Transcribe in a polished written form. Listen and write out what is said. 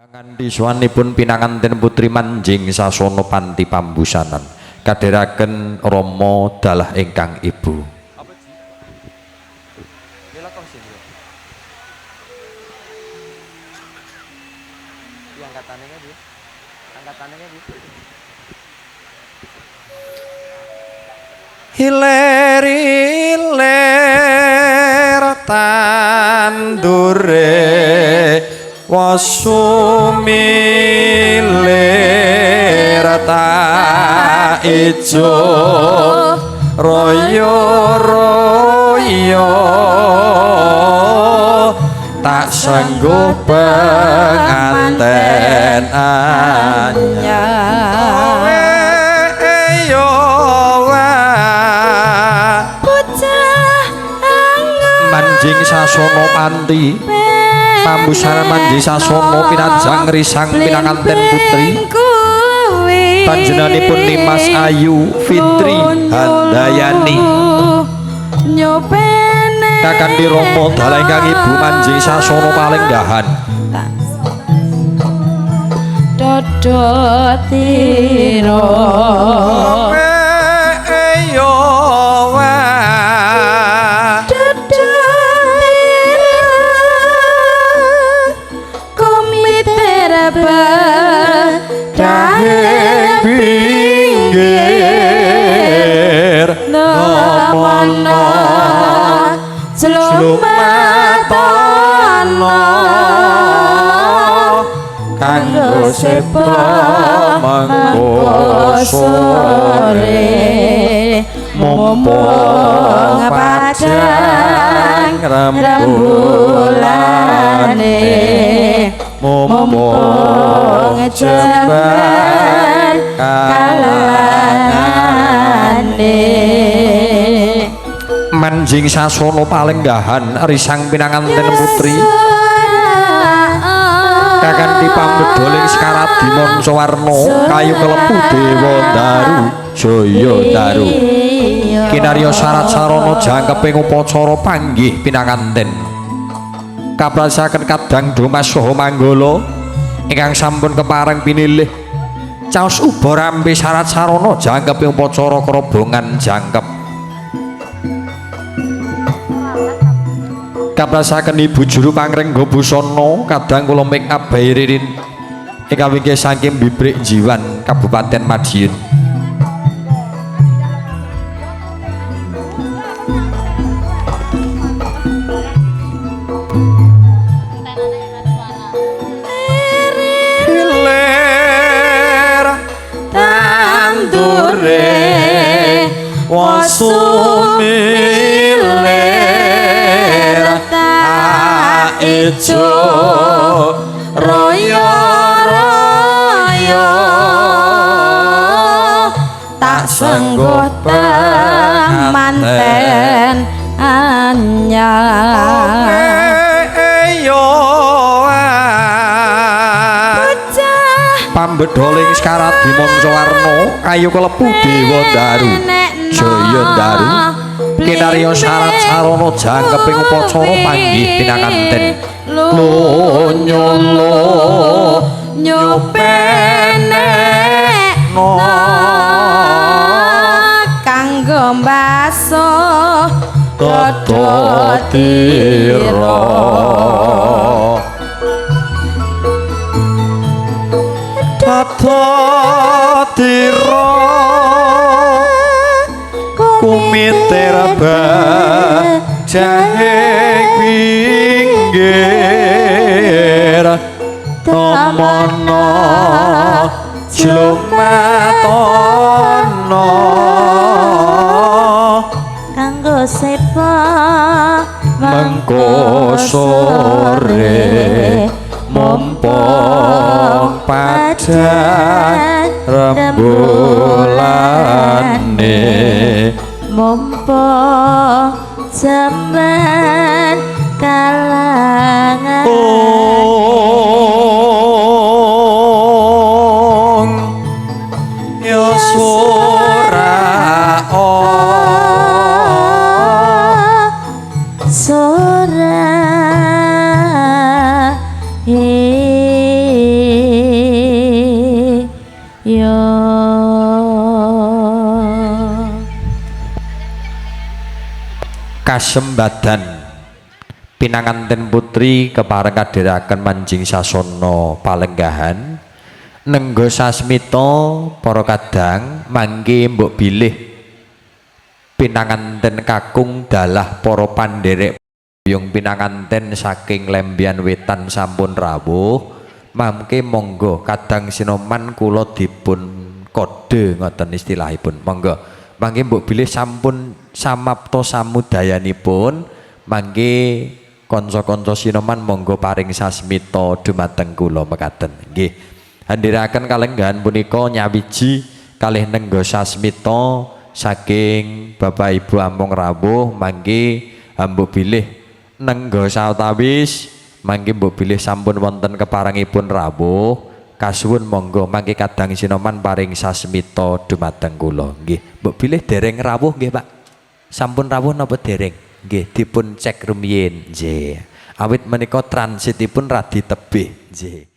Nganti suwanipun pinanganten putri manjing sasana panti pambusanan kadheraken rama dalah ingkang ibu. Hiler hiler tandure wasumilir ta ijo royo royo tak sanggup penganten anyar. Manjing sasana panti pambusanan manjing sasana pinajang risang pinanganten putri panjenenganipun Nimas Ayu Fitri Handayani kakandi rama dalah ingkang ibu manjing sasana palenggahan dodot tira. Pinggir nomono jlumatono kanggo sepo mengko sore mumpung padang rembulane mumpung jembar kalangane. Manjing sasana palenggahan risang pinanganten putri kakanthi pambedholing Sekaradi Mancawarna kayu kelebu Dewa Daru Jaya Daru kinarya syarat sarana jangkeping upacara panggih pinanganten kaprasaken kadang Domas saha Manggala ingkang sampun kepareng pinilih caos uba rampe syarat sarana jangkeping upacara krobongan jangkep. Kaprasaken ibu juru pangrengga busana kadang kula make up bae Ririn ingkang wingkih saking Bibrik Jiwan Kabupaten Madiun. Hilir tandure wasumilir ijo royo royo tak sanggup manten anyar. Pambedholing Sekaradi Mancawarna kayu kelebu Dewa Daru Jaya Daru kinarya syarat sarana jangkeping upacara panggih pinanganten lunyo nyopenekno kanggo mbaso dodotira dodotira kumiter bajahing pinggir tomono jlumatono kanggo sepo mengko sore mumpung padang rembulane mumpung jembar kalangan. Ya sora sora. yo. Kasembadan pinanganten putri kepareng kadheraken manjing sasana palenggahan nenggo sasmita para kadang mangke mbok bilih pinanganten kakung dalah para pandherek biyung pinanganten saking Lembean Wetan sampun rawuh mangke monggo kadang sinoman kula dipun kode ngoten istilahipun monggo mangke mbok bilih sampun samapta samudayanipun mangke kanca-kanca sinoman monggo paring sasmita dumateng kula mekaten nggih. Andhiraken kalenggahan punika nyawiji kalih nenggo sasmita saking Bapak Ibu among rawuh mangke mbok bilih nenggo sawetawis mangke mbok bilih sampun wonten keparengipun rawuh kasuwun monggo mangke kadang sinoman paring sasmita dumateng kula nggih. Mbok bilih dereng rawuh nggih Pak, sampun rawuh napa dereng nggih dipun cek rumiyin nggih, awit menika transitipun radi tebih nggih.